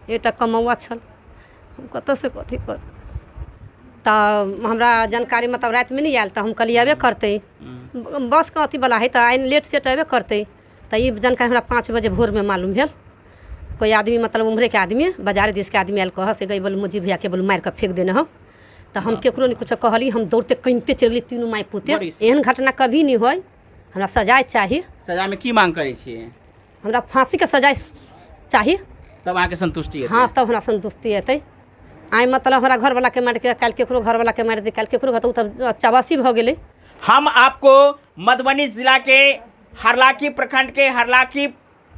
एकटा कमौआ छल, हम कतऽसँ कथी करू। तऽ हमरा जानकारी मतलब रातिमे नहि आयल, तऽ हम कहलियै अयबे करतै, बसके अथीवला हइ तऽ आइ लेट सेट अयबे करतै। तऽ ई जानकारी हमरा 5 बजे भोरमे मालूम भेल। कोइ आदमी मतलब उम्हरेके आदमी, बाजारे दिसके आदमी आयल, कहऽ से गई बोलू मुजी भैयाके बोलू मारि कऽ फेंक देने हम। तऽ हम केकरो नहि कुछो कहली, हम दौड़ते कनिते चलि गेली तीनू माय पुते। एहन घटना कभी नहि होय, हमरा सजाय चाही। सजामे की मांग करै छियै? हमरा फाँसीके सजाय चाही, तब अहाँके संतुष्टि हेतै। हाँ, तब हमरा संतुष्टि हेतै। आइ मतलब हमरा घरवलाके मारिके काल्हि केकरो घरवलाके मारि दे, काल्हि केकरो घर, तऽ ओ तऽ चवासी भऽ गेलै। हम आपको मधुबनी जिला के हरलाखी प्रखंड के हरलाखी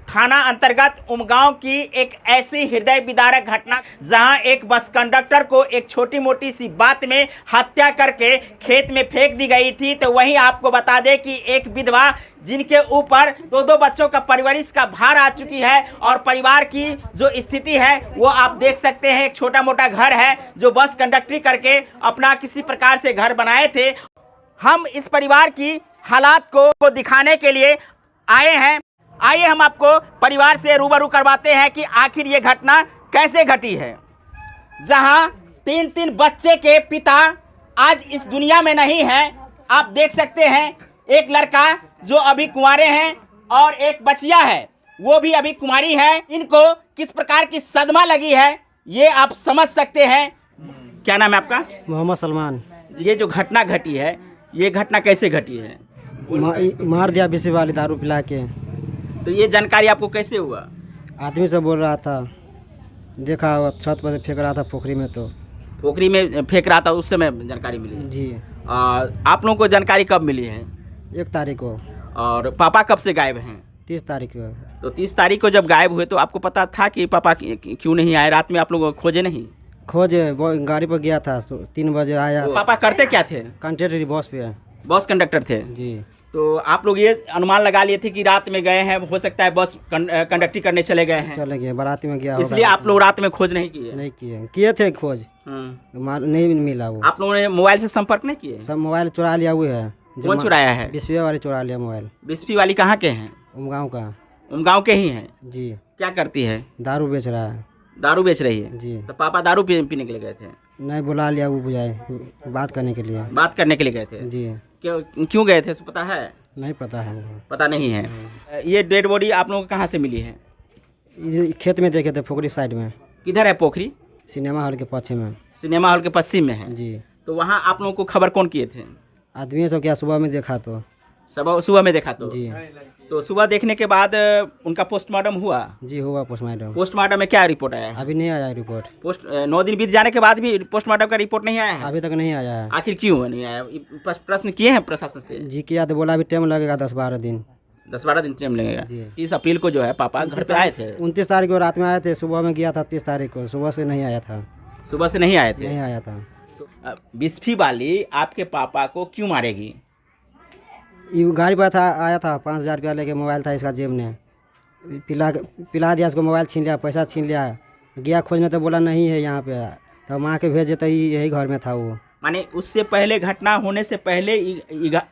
थाना अंतर्गत उमगांव की एक ऐसी हृदय विदारक घटना, जहां एक बस कंडक्टर को एक छोटी मोटी सी बात में हत्या करके खेत में फेंक दी गई थी। तो वहीं आपको बता दें कि एक विधवा जिनके ऊपर 2-2 बच्चों का परवरिश का भार आ चुकी है और परिवार की जो स्थिति है वो आप देख सकते हैं। एक छोटा मोटा घर है जो बस कंडक्टरी करके अपना किसी प्रकार से घर बनाए थे। हम इस परिवार की हालात को दिखाने के लिए आए हैं। आइए हम आपको परिवार से रूबरू करवाते हैं कि आखिर ये घटना कैसे घटी है, जहां 3-3 बच्चे के पिता आज इस दुनिया में नहीं हैं। आप देख सकते हैं एक लड़का जो अभी कुंवारे हैं और एक बचिया है वो भी अभी कुंवारी है। इनको किस प्रकार की सदमा लगी है ये आप समझ सकते हैं। क्या नाम है आपका? मोहम्मद सलमान। ये जो घटना घटी है ये घटना कैसे घटी है? मार दिया बिसी वाली दारू पिला के। तो ये जानकारी आपको कैसे हुआ? आदमी सब बोल रहा था, देखा छत पर से फेंक रहा था पोखरी में। तो पोखरी में फेंक रहा था उस समय जानकारी मिली? जी। आप लोगों को जानकारी कब मिली है? 1 तारीख को। और पापा कब से गायब हैं? 30 तारीख को। तो 30 तारीख को जब गायब हुए तो आपको पता था कि पापा क्यों नहीं आए? रात में आप लोग खोजे नहीं? खोजे, वो गाड़ी पर गया था, 3 बजे आया। तो पापा करते क्या थे? कंडक्टर बस पे। बस कंडक्टर थे जी। तो आप लोग ये अनुमान लगा लिए थे कि रात में गए हैं, हो सकता है बस कंडक्टरी करने चले गए हैं। चले गए, बाराती में गया होगा। इसलिए आप लोग रात में खोज नहीं किए? नहीं किए, किए थे खोज, नहीं मिला वो। आप लोगों ने मोबाइल से संपर्क नहीं किए? सब मोबाइल चुरा लिया हुए है। कौन चुराया है? बिस्फी वाले चुरा लिया मोबाइल। बिस्फी वाली कहाँ के हैं? उमगांव का। उमगांव के ही हैं जी। क्या करती है? दारू बेच रहा है। दारू बेच रही है जी। तो पापा दारू पीने के लिए गए थे? नहीं, बुला लिया वो बुझाए बात करने के लिए। बात करने के लिए गए थे जी। क्यों गए थे पता है? नहीं पता है। पता नहीं है। ये डेड बॉडी आप लोगों को कहाँ से मिली है? ये खेत में देखे थे, पोखरी साइड में। किधर है पोखरी? सिनेमा हॉल के पश्चिम में। सिनेमा हॉल के पश्चिम में है जी। तो वहाँ आप लोगों को खबर कौन किए थे? आदमी सब क्या सुबह में देखा तो। सुबह में देखा तो जी। तो सुबह देखने के बाद उनका पोस्टमार्टम हुआ? जी हुआ पोस्टमार्टम। पोस्टमार्टम में क्या रिपोर्ट आया है? अभी नहीं आया रिपोर्ट। पोस्ट 9 दिन बीत जाने के बाद भी पोस्टमार्टम का रिपोर्ट नहीं आया है? अभी तक नहीं आया है। आखिर क्यों नहीं आया? प्रश्न किए हैं प्रशासन से? जी किया तो बोला अभी टाइम लगेगा 10-12 दिन। 10-12 दिन टाइम लगेगा। जी। 30 अप्रैल को जो है पापा घर पे आए थे? 29 तारीख को रात में आए थे, सुबह में गया था 30 तारीख को, सुबह से नहीं आया था। सुबह से नहीं आए थे? नहीं आया था। तो बिस्फी वाली आपके पापा को क्यों मारेगी? ये गाड़ी पर था, आया था 5000 रुपया लेके, मोबाइल था इसका जेब में, पिला दिया इसको, मोबाइल छीन लिया, पैसा छीन लिया। गया खोजने तो बोला नहीं है यहाँ पे, तो माँ के भेजे तो यही घर में था वो। माने उससे पहले घटना होने से पहले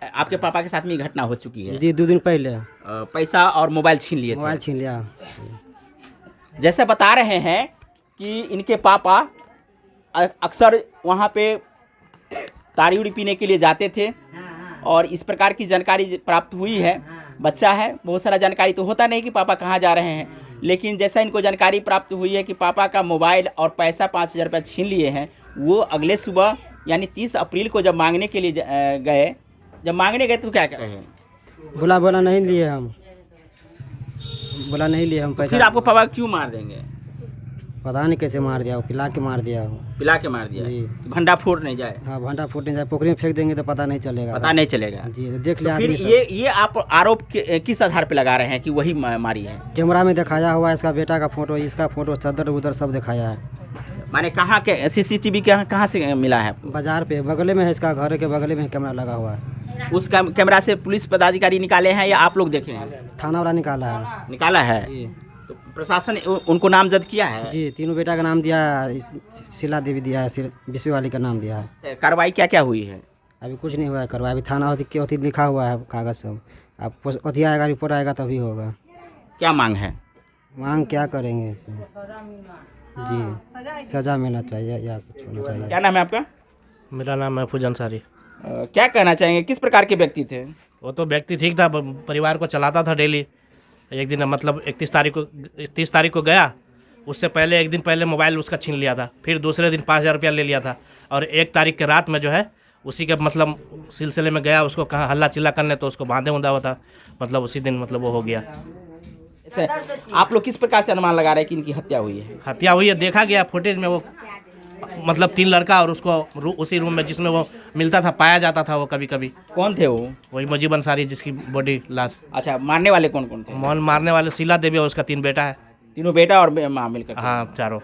आपके पापा के साथ में ये घटना हो चुकी है? जी, 2 दिन पहले। पैसा और मोबाइल छीन लिए थे? मोबाइल छीन लिया। जैसे बता रहे हैं कि इनके पापा अक्सर वहाँ पे तारी उड़ी पीने के लिए जाते थे और इस प्रकार की जानकारी प्राप्त हुई है। बच्चा है, बहुत सारा जानकारी तो होता नहीं कि पापा कहाँ जा रहे हैं, लेकिन जैसा इनको जानकारी प्राप्त हुई है कि पापा का मोबाइल और पैसा 5000 रुपया छीन लिए हैं, वो अगले सुबह यानी 30 अप्रैल को जब मांगने के लिए गए, जब मांगने गए तो क्या कहे? बोला बोला नहीं लिए हम, बोला नहीं लिए हम पैसा। फिर आपको पापा क्यों मार देंगे? पता नहीं कैसे मार दिया, वो पिला के मार दिया। वो पिला के मार दिया जी। भंडा फोड़ नहीं जाए? हाँ, भंडा फूट नहीं जाए, पोखरी में फेंक देंगे तो पता नहीं चलेगा। पता नहीं चलेगा जी। तो देख तो लिया फिर ये आप आरोप किस आधार पे लगा रहे हैं कि वही मारी है? कैमरा में दिखाया हुआ है, इसका बेटा का फोटो, इसका फोटो, चादर उधर सब दिखाया है। माने कहाँ के सीसीटीवी कहाँ से मिला है? बाजार पे बगले में है, इसका घर के बगले में कैमरा लगा हुआ है। उस कैमरा से पुलिस पदाधिकारी निकाले हैं या आप लोग देखे हैं? थाना वाला निकाला है। निकाला है जी। तो प्रशासन उनको नामजद किया है? जी, तीनों बेटा का नाम दिया है, शीला देवी दिया है, बिस्वी वाली का नाम दिया है। कार्रवाई क्या क्या हुई है? अभी कुछ नहीं हुआ है कार्रवाई, अभी थाना अथी लिखा हुआ है कागज़ सब, अब अथी आएगा, रिपोर्ट आएगा तभी होगा। क्या मांग है? मांग क्या करेंगे इसमें जी, सजा मिलना चाहिए या कुछ होना चाहिए। क्या नाम है आपका? मेरा नाम महफूज अंसारी। क्या कहना चाहेंगे, किस प्रकार के व्यक्ति थे? वो तो व्यक्ति ठीक था, परिवार को चलाता था डेली। एक दिन मतलब 31 तारीख को, 30 तारीख को गया, उससे पहले एक दिन पहले मोबाइल उसका छीन लिया था, फिर दूसरे दिन 5000 रुपया ले लिया था, और 1 तारीख के रात में जो है उसी के मतलब सिलसिले में गया, उसको कहाँ हल्ला चिल्ला करने, तो उसको बांधे उंधा हुआ था, मतलब उसी दिन मतलब वो हो गया। ऐसे आप लोग किस प्रकार से अनुमान लगा रहे हैं कि इनकी हत्या हुई है? हत्या हुई है, देखा गया फुटेज में, वो मतलब 3 लड़का और उसको उसी रूम में जिसमें वो मिलता था, पाया जाता था वो कभी कभी। कौन थे वो? वही मुजीब अंसारी जिसकी बॉडी लाश। अच्छा, मारने वाले कौन कौन थे? मोहन मारने वाले शीला देवी और उसका 3 बेटा है। तीनों बेटा और माँ मिलकर? हाँ, चारों।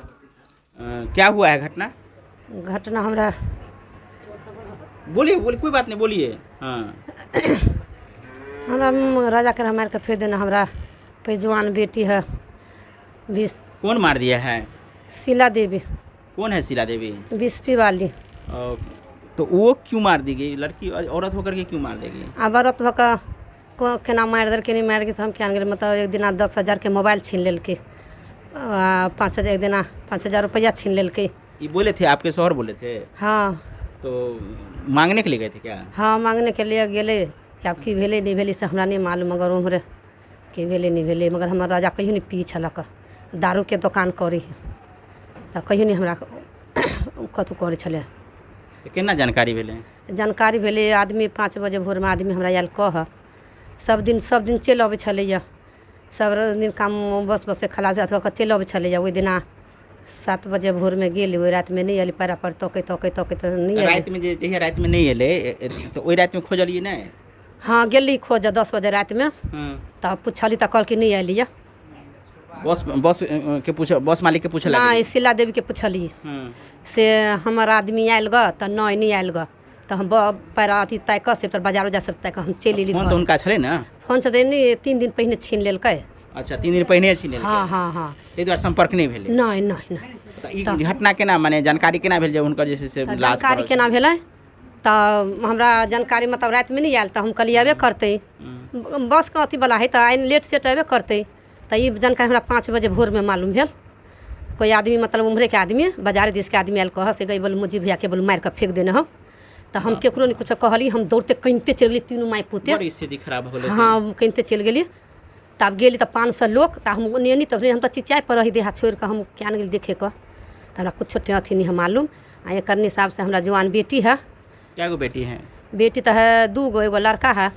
क्या हुआ है घटना? घटना हमरा बोलिए बोलिए, कोई बात नहीं, बोलिए। हाँ, हमरा राजा के मार के फेंक देना, हमरा पैजवान बेटी है 20। कौन मार दिया है? शीला देवी। कौन है शीला देवी? बिस्पी वाली। तो वो क्यों मार दी गई? लड़की औरत होकर के क्यों मार देगी? अब औरत होकर केना मारि देलकै, नहि मारि तऽ हम क्या गेलै, मतलब एक दिना 10,000 के मोबाइल छीन लेलकै, 5,000 एक दिना 5,000 रुपया छीन लेलकै। ये बोले थे आपके शोहर बोले थे? हाँ। तो मांगने के लिए गए थे क्या? हाँ, मांगने के लिए गेलै कि आब की भेलै नहि भेलै से हमरा नहि मालूम, मगर उम्हरे की भेलै नहि भेलै, मगर हमर राजा कहियो नहि पी छलक, दारूके दोकान करै है तऽ कहियो नहि हमरा कतहु करै छलै। तऽ केना जानकारी भेलै? जानकारी भेलै आदमी 5 बजे भोरमे आदमी हमरा आयल कह, सब दिन सब दिन चलि अबै छलैए, सब दिन काम बस बस खलास कऽ कऽ चलि अबै छलैए। ओहि दिना 7 बजे भोरमे गेली, ओहि रातिमे नहि अयली, पैरा पर तकै तकै तकै तऽ नहि अयली। रातिमे जे जहिया रातिमे नहि एलै तऽ ओहि रातिमे खोजलियै नहि? हाँ, गेली खोज 10 बजे रातिमे, तऽ पुछली तऽ कहलकै नहि अयली। बस बस के पूछ, बस मालिक के पूछे नहि, शीला देवी के पुछली से हमर आदमी आयल ग, तऽ नहि नहि आयल ग, तऽ हम पैरा अथी ताकि कऽ से तोर बाजार उजार सब ताकि कऽ हम चलि एली। फोन तऽ हुनका छलै ने? फोन छलै नहि, 3 दिन पहिने छीन लेलकै। अच्छा, 3 दिन पहिने छीन लेलकै? हाँ हाँ हाँ। ताहि दुआरे सम्पर्क नहि भेलै? नहि नहि नहि। तऽ ई घटना केना माने जानकारी केना भेल जे हुनकर जे छै से लाश जानकारी केना भेलै तऽ हमरा जानकारी मतलब रातिमे नहि आयल, तऽ हम कहलियै अयबे करतै, बसके अथीवला हइ तऽ आइ लेट सेट अयबे करतै, तऽ ई जानकारी हमरा 5 बजे भोरमे मालूम भेल। कोइ आदमी मतलब उम्हरेके आदमी बाजारे दिसके आदमी आयल कह से गई बोल मुजी भैयाके बोल मारि कऽ फेंक देने हम, तऽ हम केकरो नहि कुछो कहली, हम दौड़ते कनिते चलि गेली, तीनू माय पुते। बड़ स्थिति खराब हो गेलै। हाँ, कनिते चलि गेली, तब गेली तऽ 500 लोक, तऽ हम नेनी तखने हम तऽ चिचाइ पर रही, देह हाथ छोड़ि कऽ हम क्या गेली देखे कऽ, तऽ हमरा कुछो अथी नहीं है मालूम। आ एकर हिसाबसँ हमरा जवान बेटी है। क्या गो बेटी है? बेटी तऽ है 2 गो, एगो लड़का है,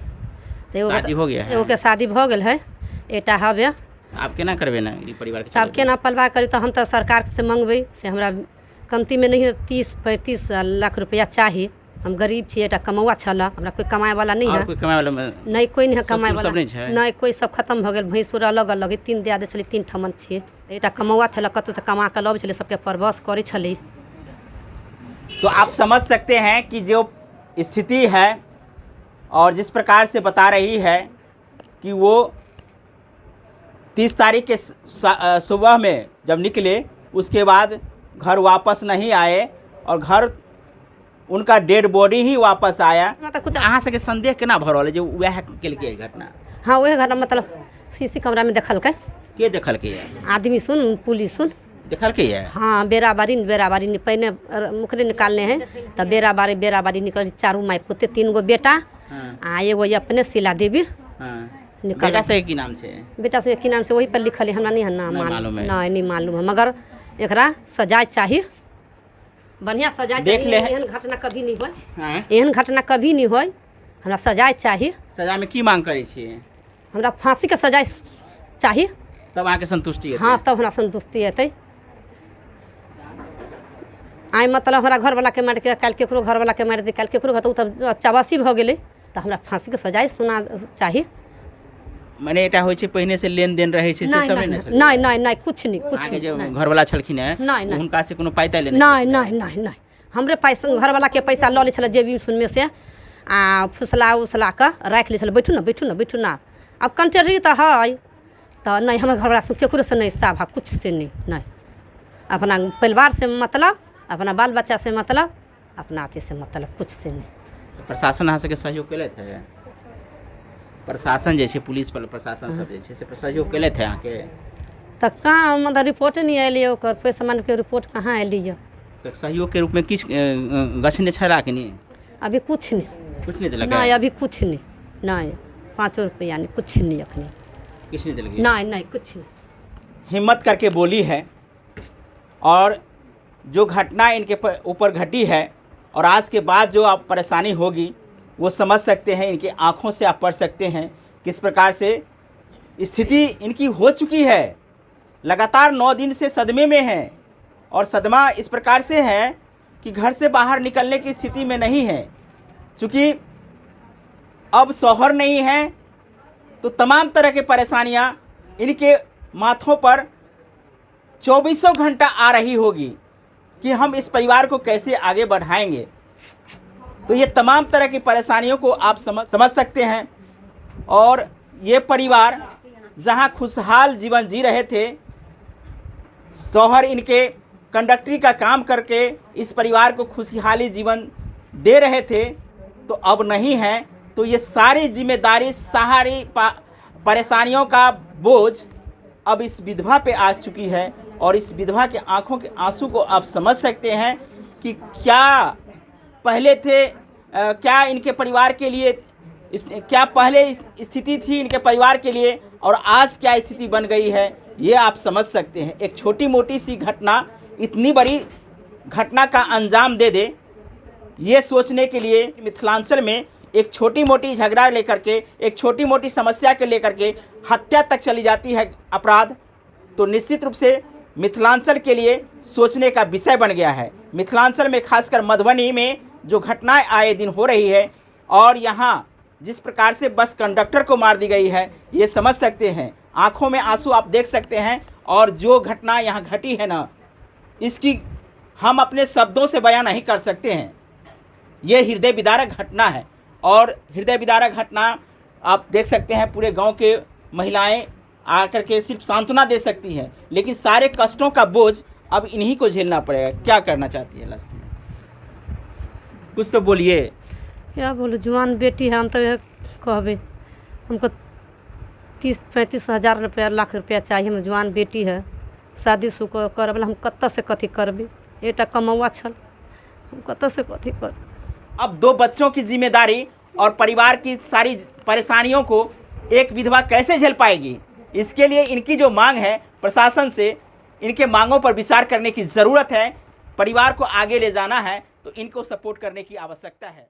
तऽ एगो शादी हो गया है? एगो के शादी भऽ गेल है, एकटा हवे। आब केना करबै ने ई परिवार के? तब केना पलवा करी, तऽ हम तऽ सरकार से मंगबै से हमरा कमतीमे नहीं 30-35 लाख रुपया चाही, हम गरीब छियै, एकटा कमौआ छल, हमरा कोइ कमाए वाला नहीं है। कोई कमाए वाला नहीं, कोई नहीं है कमाए वाला, नहीं छै? नहीं कोई, सब खत्म भऽ गेल, भैंसुर अलग अलग, 3 दियाद छलै, 3 ठमन छियै, एकटा कमौआ छल, कतहुसँ कमा कऽ लबै छलै, सबके परवश करै छलै। तो आप समझ सकते हैं कि जो स्थिति है और जिस प्रकार से बता रही है कि वो 30 तारीख के सुबह में जब निकले उसके बाद घर वापस नहीं आए और घर उनका डेड बॉडी ही वापस आया। मतलब कुछ अहाँ सबके संदेह केना भऽ रहल है जे वएह केलकै ई घटना? हाँ, वएह घटना मतलब सीसी कैमरा में देखलकै। के देखलकै? आदमी सुन, पुलिस सुन देखलकै है? हाँ, बेराबारी बेराबारी पहिने मुखरे निकालने हैं तऽ बेराबारी बेराबारी निकल, चारू माय पुते, 3 गो बेटा आ एगो अपने शीला देवी। निकल। बेटा से की नाम छै? बेटा से की नाम छै वही पर लिखल है, हमरा नहीं है नाम मालूम है। नहीं नहीं मालूम है, मगर एकरा सजाय चाही, बढ़िया सजाय देख ले। एहन घटना कभी नहीं होय, एहन घटना कभी नहीं होय, हमरा सजाय चाही। सजा में की मांग करै छियै? हमरा फांसी के सजाय चाही, तब अहाँके संतुष्टि हेतै? हाँ, तब हमरा संतुष्टि हेतै। आइ मतलब हमरा घरवला के मारि के काल्हि केकरो घरवला के मारि दे, काल्हि केकरो घर, तऽ ओ तऽ चवासी भऽ गेलै, तऽ हमरा फांसी के सजाय सुना चाही। मने एकटा होइ छै पहिने से लेन देन रहै छै से सब नहि ने छलै? नहि नहि नहि, कुछ नहि, कुछ अहाँके जे घरवला छलखिन हेँ हुनका से कोनो पाइ ताइ लेने? नहि नहि नहि नहि, हमरे पैसा घरवला के पैसा लऽ लै छलै जेबी सुनमे से, आ फुसला उसला कऽ राखि लै छलै, बैठू ने बैठू ने बैठू ने, आब कंटेरी तऽ हइ तऽ नहि, हमर घरवला से केकरो से नहि साभा, कुछ से नहि, नहि अपना परिवार से मतलब, अपना बाल बच्चा से मतलब, अपना अथी से मतलब, कुछ से नहीं। प्रशासन अहाँ सबके सहयोग केलथि है? प्रशासन जे छै, पुलिस प्रशासन सब जे छै से सहयोग केलथि है अहाँके? तऽ कहाँ मतलब रिपोर्टे नहि अयलै ओकर, कोइ सामानके रिपोर्ट कहाँ अयलै यऽ। तऽ सहयोग के रूप में किछु गछने छला कि नहि? अभी कुछ नहि। कुछ नहि देलक? नहि, अभी कुछ नहि, नहि 5 रुपैआ नहि, कुछ नहीं अखनी। किछु नहीं देलक? नहीं नहीं, कुछ नहीं। हिम्मत करके बोली है और जो घटना इनके ऊपर घटी है और आज के बाद जो आप परेशानी होगी वो समझ सकते हैं, इनकी आँखों से आप पढ़ सकते हैं किस प्रकार से स्थिति इनकी हो चुकी है। लगातार 9 दिन से सदमे में है और सदमा इस प्रकार से है कि घर से बाहर निकलने की स्थिति में नहीं है। चूँकि अब शौहर नहीं है तो तमाम तरह के परेशानियां इनके माथों पर 24 घंटा आ रही होगी कि हम इस परिवार को कैसे आगे बढ़ाएंगे। तो ये तमाम तरह की परेशानियों को आप समझ सकते हैं। और ये परिवार जहां खुशहाल जीवन जी रहे थे, शौहर इनके कंडक्टरी का काम करके इस परिवार को खुशहाली जीवन दे रहे थे, तो अब नहीं है। तो ये सारी जिम्मेदारी, सारी परेशानियों का बोझ अब इस विधवा पे आ चुकी है। और इस विधवा के आंखों के आंसू को आप समझ सकते हैं कि क्या पहले थे, क्या इनके परिवार के लिए क्या पहले स्थिति थी इनके परिवार के लिए और आज क्या स्थिति बन गई है, ये आप समझ सकते हैं। एक छोटी मोटी सी घटना इतनी बड़ी घटना का अंजाम दे दे, ये सोचने के लिए मिथिलांचल में एक छोटी मोटी झगड़ा लेकर के, एक छोटी मोटी समस्या के लेकर के हत्या तक चली जाती है अपराध, तो निश्चित रूप से मिथिलांचल के लिए सोचने का विषय बन गया है। मिथिलांचल में खासकर मधुबनी में जो घटनाएं आए दिन हो रही है और यहाँ जिस प्रकार से बस कंडक्टर को मार दी गई है, ये समझ सकते हैं, आंखों में आंसू आप देख सकते हैं। और जो घटना यहाँ घटी है ना, इसकी हम अपने शब्दों से बयां नहीं कर सकते हैं। ये हृदय विदारक घटना है और हृदय विदारक घटना आप देख सकते हैं, पूरे गांव के महिलाएं आकर के सिर्फ सांत्वना दे सकती हैं, लेकिन सारे कष्टों का बोझ अब इन्हीं को झेलना पड़ेगा। क्या करना चाहती है लास्ट में, कुछ तो बोलिए। क्या बोलूँ, जुआन बेटी है, हम तो कहबे हमको 30-35 हजार रुपया, लाख रुपया चाहिए। हम जुआन बेटी है, शादी सुख करब हम कत्ता से कथी करबे, एकटा कमौआ छल, हम कत्ता से कथी करब। अब 2 बच्चों की जिम्मेदारी और परिवार की सारी परेशानियों को एक विधवा कैसे झेल पाएगी, इसके लिए इनकी जो मांग है प्रशासन से, इनके मांगों पर विचार करने की ज़रूरत है। परिवार को आगे ले जाना है तो इनको सपोर्ट करने की आवश्यकता है।